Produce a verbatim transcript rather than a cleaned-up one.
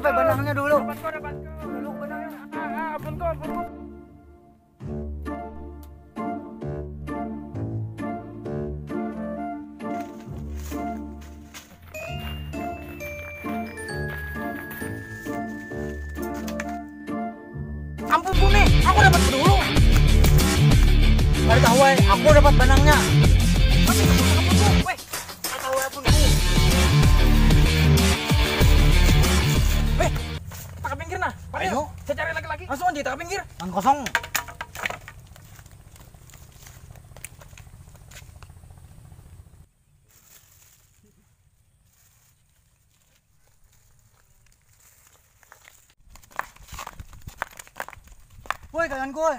Benangnya dulu. Dapat kau, dapat kau. Dulu benangnya. Ah, ah, ampun kau, ampun kau. Ampun Bumi, aku dapat dulu. Kada tahu eh, aku dapat benangnya. Weh, kada tahu eh, ampun Bumi. Weh, kita ke pinggir nah. Ayo. Saya cari lagi-lagi. Langsung aja kita ke pinggir. Nang kosong. Woi, kawanku, woi.